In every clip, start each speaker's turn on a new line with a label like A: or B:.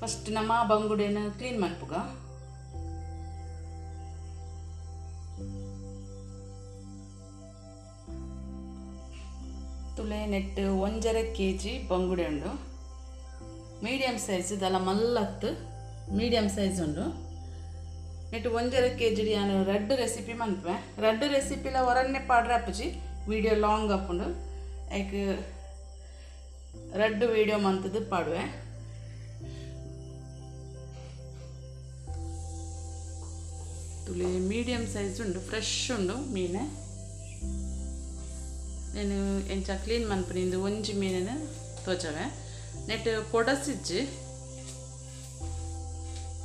A: First ನಮ್ಮ ಬಂಗುಡೆನ clean ಮನ್ಪುಗ. ತುಲೆ ನೆಟ್ಟು 1.5 KG ಬಂಗುಡೆ ಉಂಡು. ಮೀಡಿಯಂ ಸೈಜ್ ದಲ ಮಲ್ಲತ್ತು ಮೀಡಿಯಂ ಸೈಜ್ ಉಂಡು. ನೆಟ್ಟು 1.5 ಕೆಜಿ ನಾನು ರಡ್ಡ್ ರೆಸಿಪಿ ಮನ್ಪೆ. ರಡ್ಡ್ ರೆಸಿಪಿಲ ಒರನ್ನೆ ಪಾಡ್ರೆ ಅಪ್ಪುಜಿ, ವಿಡಿಯೋ ಲಾಂಗ್ ಅಪ್ಪುಂಡು. ಐಕ್ ರಡ್ಡ್ ವಿಡಿಯೋ ಮಂತದ್ದು ಪಾಡುವೆ. ತುಲೆ ಮೀಡಿಯಂ ಸೈಜ್ ಉಂಡು, ಫ್ರೆಶ್ ಉಂಡು ಮೀನು. నేను ಎಂಚ ಕ್ಲೀನ್ ಮನ್ಪುನಿ ಒಂಜಿ ಮೀನನ್ನು ತೋಜವೆ. ನೆಟ್ ಪೊಡಸಿಜ್ಜಿ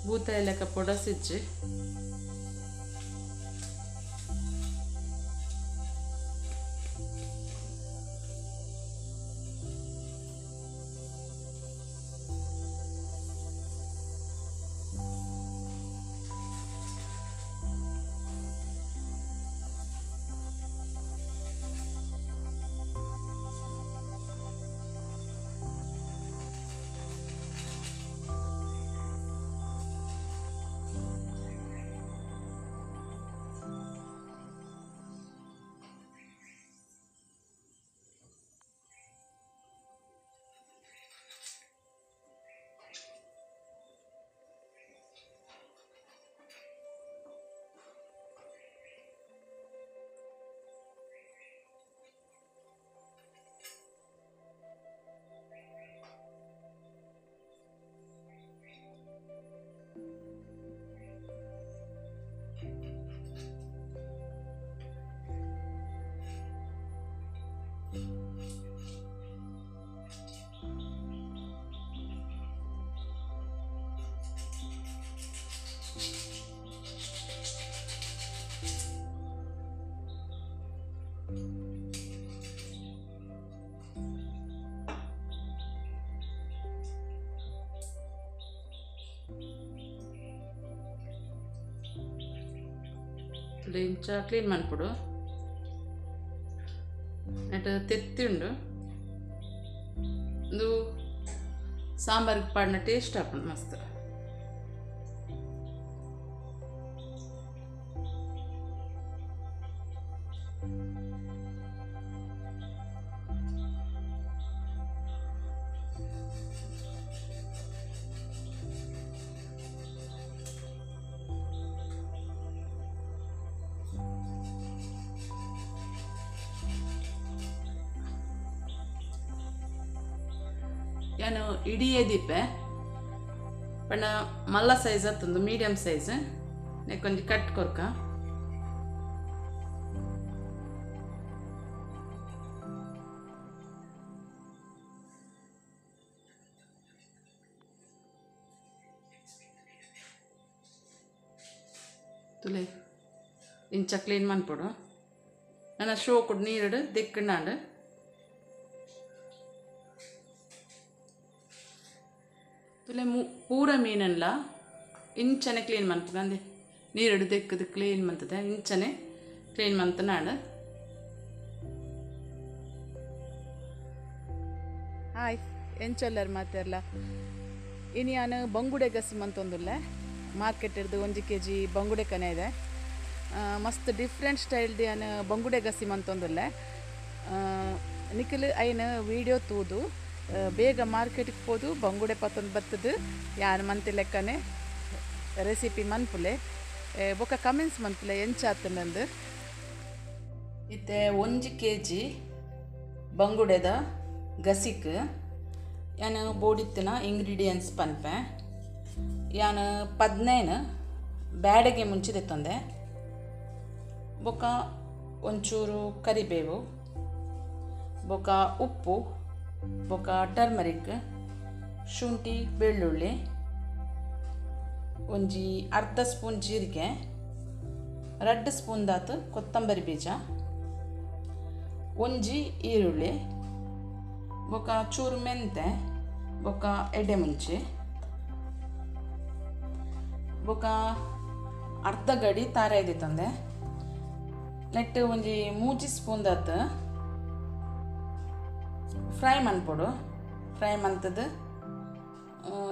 A: ಬೂತಾಯಿ ಲೆಕ್ಕ ಪೊಡಸಿಜ್ಜಿ. ಇಂಚ ಕ್ಲೀನ್ ಮನ್ಪುಡು. ನೆಟ್ ತೆತ್ತಿ ಉಂಡು. ಇಂದು ಸಾಂಬಾರಿಗೆ ಪಾಡಿನ ಟೇಸ್ಟ್ ಆಪುಂಡು ಮಸ್ತ್. ಯಾನು ಇಡಿಯೇ ದೀಪೆ ಪಂಡ ಮಲ್ಲ ಸೈಜ್ ಅತ್ತೊಂದು ಮೀಡಿಯಂ ಸೈಜ್ ಕೊಂಚ ಕಟ್ ಕೊರ್ಕ. ತುಲೆ ಇಂಚ ಕ್ಲೀನ್ ಮನ್ಪೊಡು. ನನ್ನ ಶೋಕುಡು ನೀರುಡು ದಿಕ್ಕಂಡು. ತುಲೆ ಪೂರ ಮೀನಲ್ಲ ಇಂಚನೆ ಕ್ಲೀನ್ ಮಂತದೆ ಅಂದೆ ನೀರು ದೆಕ್ಕದು ಕ್ಲೀನ್ ಮಂತದೆ ಇಂಚನೆ ಕ್ಲೀನ್ ಮಂತನಾಡು. ಹಾಯ್ ಎಂಚೊಲ್ಲರ್ ಮಾತಾರಲ್ಲ. ಇನಿ ನಾನು ಬಂಗುಡೆ ಗಸಿ ಮಂತೊಂದುಲ್ಲ. ಮಾರ್ಕೆಟ್ ಹಿಡ್ದು 1 ಕೆಜಿ ಬಂಗುಡೆ ಕನೆ ಇದೆ. ಮಸ್ತ್ ಡಿಫ್ರೆಂಟ್ ಸ್ಟೈಲ್ ನಾನು ಬಂಗುಡೆ ಗಸಿ ಮಂತೊಂದುಲ್ಲ. ನಿಖಲ್ ಐನ ವೀಡಿಯೋ ತೂದು ಬೇಗ ಮಾರ್ಕೆಟ್ಗೆ ಪೋದು ಬಂಗುಡೆ ಪತ್ತೊಂದು ಬತ್ತದು ಯಾನು ಮಂತಿ ಲೆಕ್ಕನೆ ರೆಸಿಪಿ ಮನ್ಪುಲೆ ಬೊಕ್ಕ ಕಮೆಂಟ್ಸ್ ಮನ್ಪುಲೆ ಎಂಚಾತನಂದು. ಇತ್ತೆ 1 ಕೆಜಿ ಬಂಗುಡೆದ ಗಸಿಕ್ ಯಾನು ಬೋಡಿತ್ತಿನ ಇಂಗ್ರೀಡಿಯೆಂಟ್ಸ್ ಪನ್ಪೆ. ಯಾನು 15 ಬ್ಯಾಡಗೆ ಮುಂಚೆ ತಂದೆ. ಬೊಕ್ಕ ಒಂಚೂರು ಕರಿಬೇವು, ಬೊಕ್ಕ ಉಪ್ಪು, ಬೊಕ್ಕ ಟರ್ಮರಿಕ್, ಶುಂಠಿ ಬೆಳ್ಳುಳ್ಳಿ, ಒಂಜಿ ಅರ್ಧ ಸ್ಪೂನ್ ಜೀರಿಗೆ, 2 ಸ್ಪೂನ್ ದಾತು ಕೊತ್ತಂಬರಿ ಬೀಜ, ಒಂಜಿ ಈರುಳ್ಳಿ, ಬೊಕ್ಕ ಚೂರು ಮೆಂತೆ, ಬೊಕ್ಕ ಎಡೆ ಮುಂಚಿ, ಬೊಕ್ಕ ಅರ್ಧ ಗಡಿ ತಾರಾಯಿ ತಂದೆ. ನೆಟ್ಟು ಒಂಜಿ 3 ಸ್ಪೂನ್ ದಾತು ಫ್ರೈ ಮನ್ಪೊಡು. ಫ್ರೈ ಮಂತದ್ದು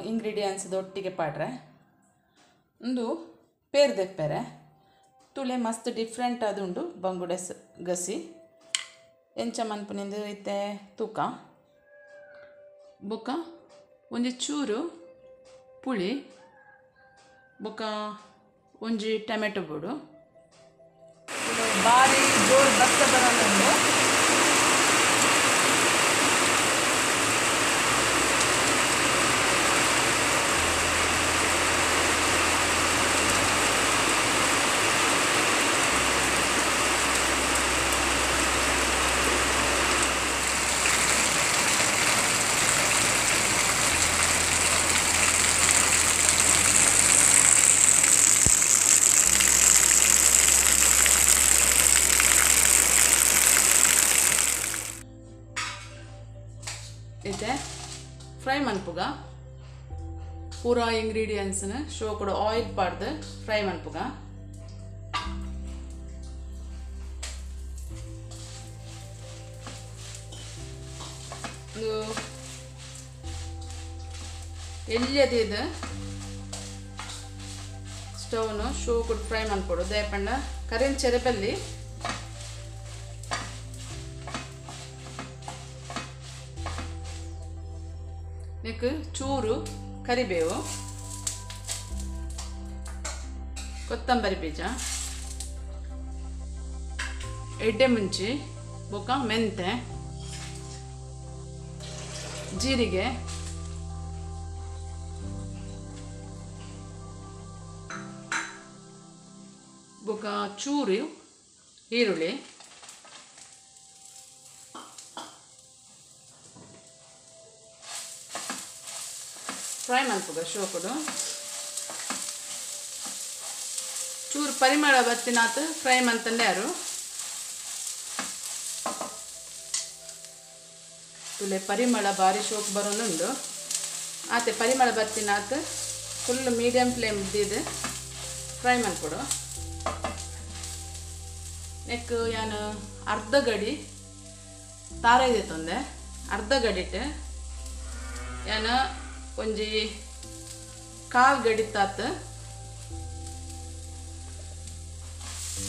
A: ಇಂಗ್ರೀಡಿಯೆಂಟ್ಸ್ ದೊಟ್ಟಿಗೆ ಪಾಡ್ರೆ ಉಂದು ಪೇರ್ ದೆಪ್ಪೆರೆ ತುಳೆ ಮಸ್ತ್ ಡಿಫ್ರೆಂಟ್ ಆದುಂಡು ಬಂಗುಡೆ ಗಸಿ ಎಂಚ ಮನ್ಪುನಿಂದು ಇತ್ತೆ ತೂಕ ಬೊಕ ಒಂಜಿ ಚೂರು ಪುಳಿ ಬೊಕ ಒಂಜಿ ಟೊಮೆಟೊ ಬೋಡು ಬಾರಿ ಜೋರು ಬತ್ತ ಬರೋದುಂಡು. ಇತ್ತೆ ಫ್ರೈ ಮನ್ಪುಗ ಪೂರಾ ಇಂಗ್ರೀಡಿಯೆಂಟ್ಸ್ನ ಶೋಕುಡು ಆಯಿಲ್ ಪಾಡ್ದು ಫ್ರೈ ಮನ್ಪುಗ. ಇದು ಎಲ್ಲಿಯದಿದು ಸ್ಟವ್ನು ಶೋಕುಡು ಫ್ರೈ ಮನ್ಪೊಡು ದಯಪಂಡ ಕರಿನ್ ಚೆರೆಬಲ್ಲಿ ಚೂರು ಕರಿಬೇವು, ಕೊತ್ತಂಬರಿ ಬೀಜ, ಎಡ್ಡೆ ಮುಂಚಿ, ಬೊಕ ಮೆಂತೆ, ಜೀರಿಗೆ, ಬೊಕ ಚೂರು ಈರುಳ್ಳಿ, ಫ್ರೈ ಮನ್ಪುಗ ಶೋಕುಡು ಚೂರು ಪರಿಮಳ ಬತ್ತಿನಾತ್ ಫ್ರೈ ಮಂತಂಡೆ ಯಾರು ತುಲೆ ಪರಿಮಳ ಬಾರಿ ಶೋಕ್ ಬರೋನುಂಡು. ಆತೆ ಪರಿಮಳ ಬತ್ತಿನಾತ್ ಫುಲ್ ಮೀಡಿಯಂ ಫ್ಲೇಮ್ ಇದ್ದಿದ್ದು ಫ್ರೈ ಮನ್ಪೊಡು. ನೆಕ್ ಯಾನು ಅರ್ಧ ಗಡಿ ತಾರೈದೆ ತೊಂದೆ ಅರ್ಧ ಗಡಿಟ್ ಯಾನು ಒಂಜಿ ಕಾಲು ಗಡಿ ತಾತ್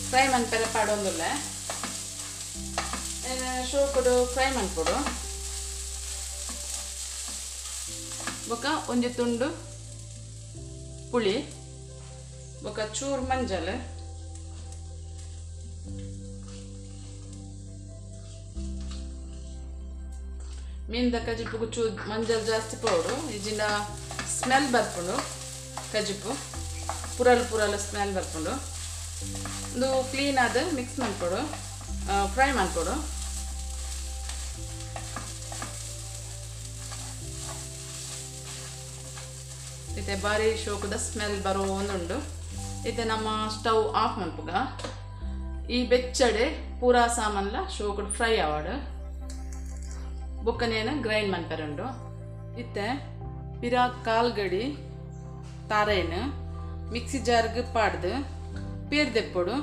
A: ಫ್ರೈ ಮನ್ಪೆರೆ ಪಾಡೊಂದುಲ್ಲೆ ಶೋಕುಡು ಫ್ರೈ ಮನ್ಪೊಡು. ಬೊಕ ಒಂಜಿ ತುಂಡು ಪುಳಿ, ಬೊಕ ಚೂರು ಮಂಜಲ್, ಮೀನ್ದ ಕಜಿಪುಗು ಚೂರು ಮಂಜಲ್ ಜಾಸ್ತಿ ಪೌಡು ಇಜಿಂದ ಸ್ಮೆಲ್ ಬರ್ಪುಂಡು ಕಜಿಪು ಪುರಲ್ ಪುರಲ್ ಸ್ಮೆಲ್ ಬರ್ಪುಂಡು. ಒಂದು ಕ್ಲೀನ್ ಆದ ಮಿಕ್ಸ್ ಮನ್ಪೊಡು ಫ್ರೈ ಮನ್ಪೊಡು. ಇತ್ತೆ ಬಾರಿ ಶೋಕದ ಸ್ಮೆಲ್ ಬರೋ ಒಂದುಂಡು. ಇತ್ತೆ ನಮ್ಮ ಸ್ಟವ್ ಆಫ್ ಮನ್ಪುಗ. ಈ ಬೆಚ್ಚಡೆ ಪೂರಾ ಸಾಮಾನ್ಲ ಶೋಕುಡು ಫ್ರೈ ಆವಾಡು ಬೊಕ್ಕನೇನು ಗ್ರೈಂಡ್ ಮನ್ಪೆರುಂಡು. ಇತ್ತೆ ಪಿರಾ ಕಾಲ್ಗಡಿ ತಾರೇನು ಮಿಕ್ಸಿ ಜಾರ್ಗೆ ಪಾಡ್ದು ಪೇರ್ ದೆಪ್ಪೊಡು.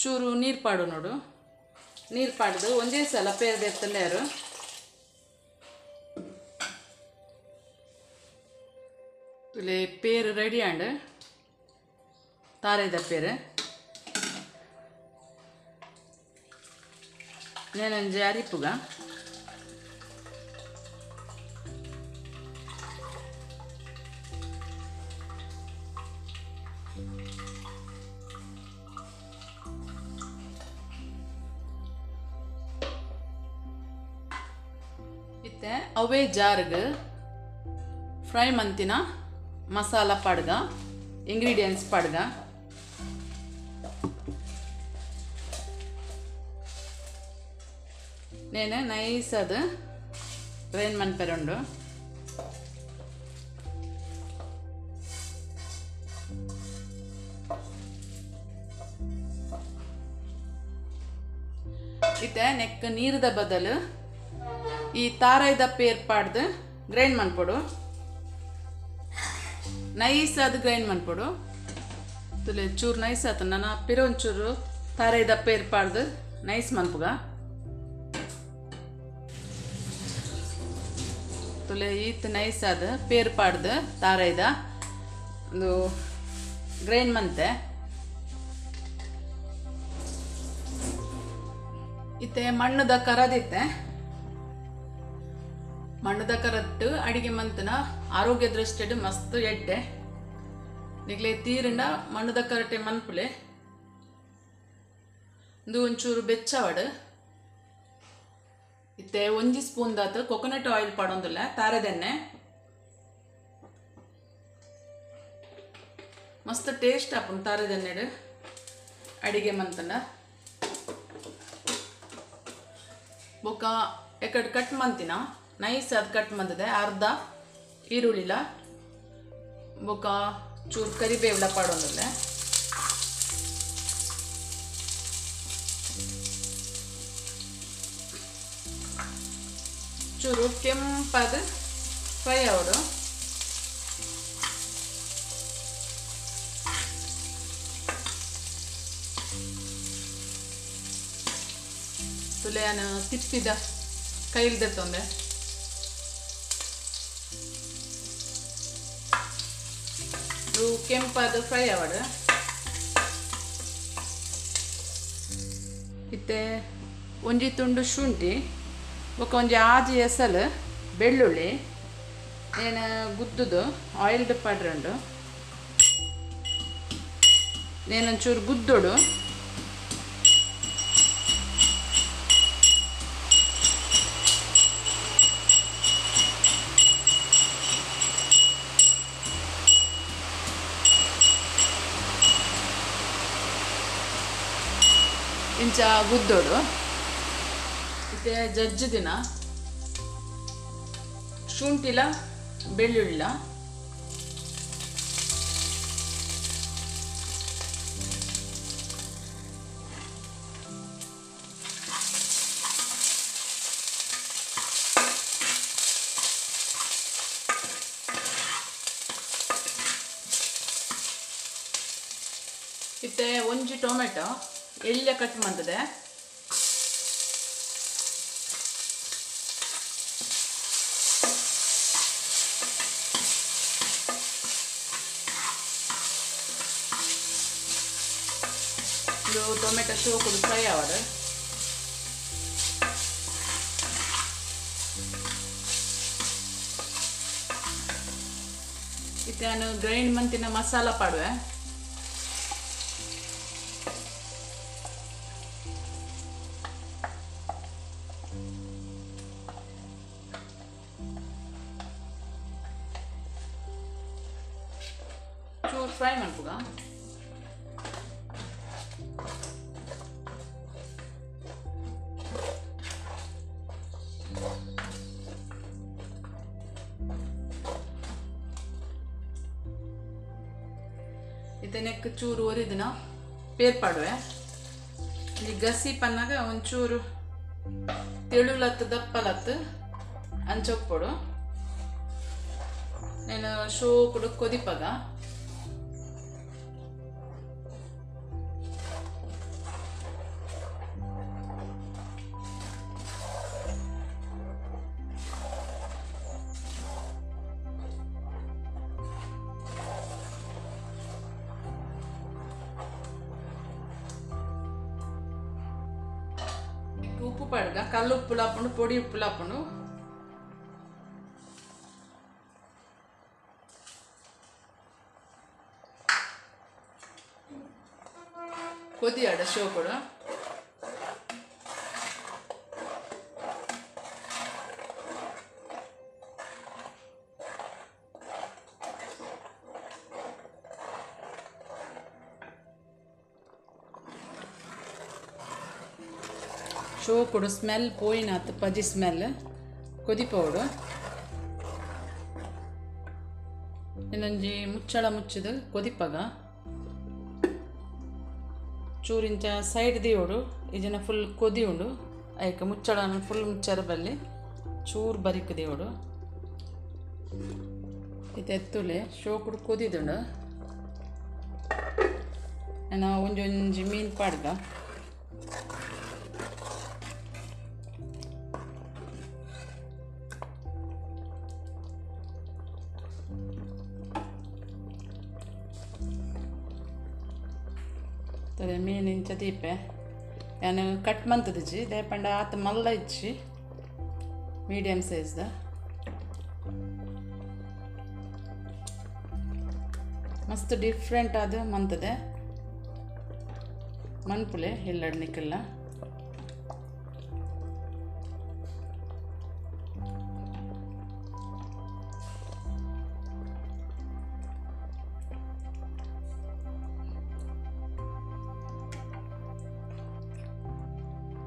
A: ಚೂರು ನೀರು ಪಾಡು ನೋಡು. ನೀರು ಪಾಡ್ದು ಒಂದೇ ಸಲ ಪೇರ್ ದೆತ್ತಂದೆ ಯಾರು ತುಲೆ ಪೇರು ರೆಡಿ ಆಂಡ್ ತಾರೇದ ಪೇರು నేనంజి అరిపుగా ಇತ್ತೆ ಅವೇ ಜಾರ್ಗ್ ಫ್ರೈ ಮಂತಿನ ಮಸಾಲ ಪಾಡ್ಗ ಇಂಗ್ರೀಡಿಯೆಂಟ್ಸ್ ಪಾಡ್ಗ. నేను ನೈಸ್ ಅದು ಗ್ರೈಂಡ್ ಮನ್ಪೆರುಂಡು. ಇತ್ತೆ ನೆಕ್ ನೀರದ ಬದಲು ಈ ತಾರಾಯ್ದ ಪೇರ್ ಪಾಡ್ದು ಗ್ರೈಂಡ್ ಮನ್ಪೊಡು. ನೈಸ್ ಅದು ಗ್ರೈಂಡ್ ಮನ್ಪೊಡು. ತುಲೆ ಚೂರು ನೈಸ್ ಆತ ನನ್ನ ಪಿರ ಒಂಚೂರು ತಾರೈದ ಪೇರ್ ಪಾಡ್ದು ನೈಸ್ ಮನ್ಪುಗ. ತುಲೆ ಈತ್ ನೈಸ್ ಆದ ಪೇರ್ ಪಾಡ್ದು ತಾರೈದ ಒಂದು ಗ್ರೈಂಡ್ ಮಂತೆ. ಇತ್ತೆ ಮಣ್ಣುದ ಕರದಿತ್ತೆ. ಮಣ್ಣುದ ಕರಟ್ಟು ಅಡಿಗೆ ಮಂತನ ಆರೋಗ್ಯ ದೃಷ್ಟಿಡ್ ಮಸ್ತ್ ಎಡ್ಡೆ. ನಿಗ್ಲೆ ತೀರಿಂಡ ಮಣ್ಣುದ ಕರಟೆ ಮನ್ಪುಲೆ. ಇಂದು ಒಂಚೂರು ಬೆಚ್ಚವಡು. ಇತ್ತೆ ಒಂಜಿ ಸ್ಪೂನ್ ದಾತ್ ಕೊಕೊನಟ್ ಆಯಿಲ್ ಪಾಡೊಂದುಲ್ಲ ತಾರೆದೆಣ್ಣೆ. ಮಸ್ತ್ ಟೇಸ್ಟ್ ಆಪುಂಡು ತಾರೆದೆಣ್ಣೆಡ್ ಅಡಿಗೆ ಮಂತಂಡ. ಬೊಕ್ಕ ಎಕಡ್ ಕಟ್ ಮಂತಿನ ನೈಸ್ ಅದು ಕಟ್ ಮಂತದೆ ಅರ್ಧ ಈರುಳ್ಳಿಲ ಬೊಕ್ಕ ಚೂರು ಕರಿಬೇವುಲ ಪಾಡೊಂದುಲ್ಲ. ಚೂರು ಕೆಂಪಾದ ಫ್ರೈ ಆವಡು. ತುಲೆಯನ ತಿಪ್ಪಿದ ಕೈಲ್ದೆ ತೊಂದೆ. ಕೆಂಪಾದ ಫ್ರೈ ಆವಡು. ಇತ್ತೆ ಒಂಜಿ ತುಂಡು ಶುಂಠಿ ಬೊಕ್ಕ ಒಂಜಿ ಆಜಿ ಎಸಲು ಬೆಳ್ಳುಳ್ಳಿ ಏನು ಗುದ್ದುದು ಆಯಿಲ್ಡ್ ಪಾಡ್ರಂಡು. ನೇನೊಂಚೂರು ಗುದ್ದೋಡು. ಇಂಚ ಗುದ್ದೋಡು. ಇತ್ತೆ ಜಜ್ಜು ದಿನ ಶುಂಠಿಲ ಬೆಳ್ಳುಳ್ಳಿಲ ಇತ್ತೆ ಒಂಜಿ ಟೊಮೆಟೊ ಎಳ್ಳೆ ಕಟ್ ಮಂತದೆ. ಇದು ಟೊಮೆಟೊ ಶೋಕುಡು ಫ್ರೈ ಆವಡು. ಇತ್ತೆ ನಾನು ಗ್ರೈಂಡ್ ಮಂತಿನ ಮಸಾಲ ಪಾಡುವೆ. ಚೂರು ಫ್ರೈ ಮನ್ಪುಗ. ಇತ್ತೆ ನೆಕ್ ಚೂರು ಒರಿದಿನ ಪೇರ್ ಪಾಡುವೆ. ಇಲ್ಲಿ ಗಸಿ ಪನ್ನಾಗ ಒಂಚೂರು ತೆಳುಲತ್ತು ದಪ್ಪಲತ್ತು ಅಂಚೊಪ್ಪೊಡು. నేను ಶೋಕುಡು ಕೊದಿಪಗ. ಉಪ್ಪು ಪಾಡ್ಗ ಕಲ್ಲು ಉಪ್ಪು ಲಾಪುಂಡು ಪೊಡಿ ಉಪ್ಪು ಲಾಪುಂಡು. ಕೊದಿಯಾಡ ಶೋಕುಡು. ಶೋಕುಡು ಸ್ಮೆಲ್ ಪೋಯಿನಾತ್ ಪಜಿ ಸ್ಮೆಲ್ ಕೊದಿಪೋಡು. ಇನ್ನೊಂಜಿ ಮುಚ್ಚಳ ಮುಚ್ಚಿದ ಕೊದಿಪಗ ಚೂರಿಂಚ ಸೈಡ್ ದಿಯೋಡು. ಈ ಜನ ಫುಲ್ ಕೊದಿ ಉಂಡು ಐಕ ಮುಚ್ಚಳ ಫುಲ್ ಮುಚ್ಚರ ಬಲ್ಲಿ ಚೂರು ಬರಿಕ್ ದಿಯೋಡು. ಇದು ಎತ್ತುಲೆ ಶೋಕುಡು ಕೊದಿದುಂಡು. ನಾನು ಒಂಜೊಂಜಿ ಮೀನು ಪಾಡ್ದ. ತಲೆ ಮೀನು ಇಂಚ ದೀಪೆ ಯಾನು ಕಟ್ ಮಂತದಿಜ್ಜಿ ದೇಪಂಡ ಆತ ಮಲ್ಲ ಇಜ್ಜಿ ಮೀಡಿಯಮ್ ಸೈಜ್ದ ಮಸ್ತ್ ಡಿಫ್ರೆಂಟ್ ಆದ ಮಂತದೆ ಮನ್ಪುಲೆ ಎಲ್ಲಡ್ನಿಕ್ಕೆಲ್ಲ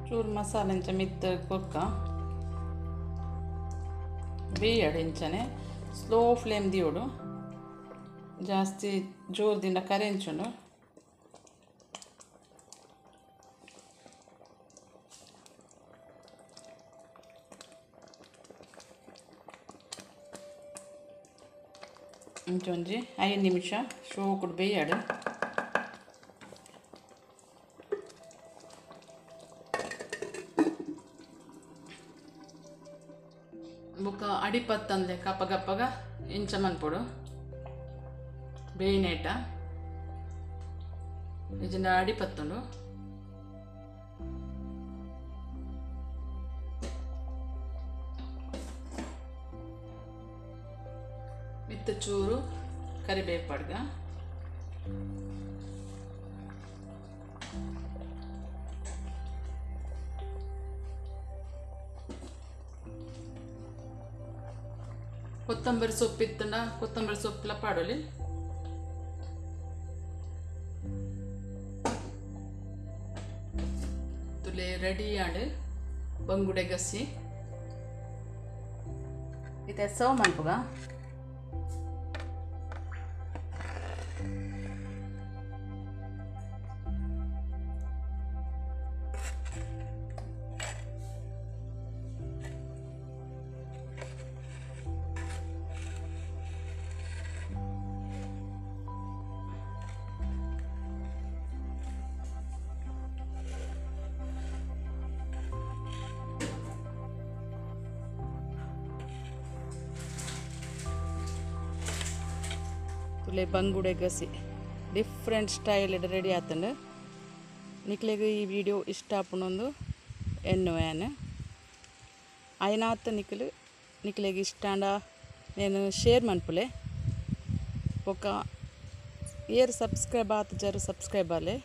A: ಚೂರು ಮಸಾಲೆ ಇಂಚ ಮಿತ್ತ ಕೊಕ್ಕ ಬೇಯಡು ಇಂಚನೆ ಸ್ಲೋ ಫ್ಲೇಮ್ ದಿಯೋಡು ಜಾಸ್ತಿ ಜೋರದಿಂದ ಕರೆಂಚುಂಡು ಇಂಚೊಂಜಿ 5 ನಿಮಿಷ ಶೋಕುಡು ಬೇಯಡು ಬೊಕ್ಕ ಅಡಿಪತ್ತಂದೆ ಕಪ್ಪಗಪ್ಪಗ ಇಂಚ ಮನ್ಪೊಡು ಬೇಯಿನೇಟ ಇಜಿಂಡ ಅಡಿಪತ್ತುಂಡು ಮಿತ್ತ ಚೂರು ಕರಿಬೇವು ಪಡ್ಗ ಕೊತ್ತಂಬರಿ ಸೊಪ್ಪು ಇತ್ತಂಡ ಕೊತ್ತಂಬರಿ ಸೊಪ್ಪೆಲ್ಲ ಪಾಡೋಲಿ ತುಲೆ ರೆಡಿ ಆಂಡ್ ಬಂಗುಡೆ ಗಸಿ ಇತ್ತೆ ಸರ್ವ್ ಮನ್ಪುಗ ತುಲೆ ಬಂಗುಡೆ ಗಸಿ ಡಿಫ್ರೆಂಟ್ ಸ್ಟೈಲ್ ರೆಡಿ ಆತಂಡು ನಿಕ್ಲೆಗ್ ಈ ವಿಡಿಯೋ ಇಷ್ಟ ಆಪುನೊಂದು ಎನ್ನುವೇನು ಆಯ್ನಾತ ನಿಕ್ಲು ನಿಕ್ಲೆಗ್ ಇಷ್ಟಾಂಡ నేను ಶೇರ್ ಮನ್ಪುಲೆ ಬೊಕ್ಕ ಏರ್ ಸಬ್ಸ್ಕ್ರೈಬ್ ಆತ ಜರು ಸಬ್ಸ್ಕ್ರೈಬ್ ಆಲೆ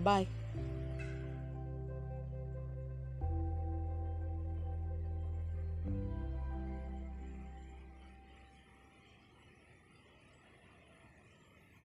A: ಬಾಯ್.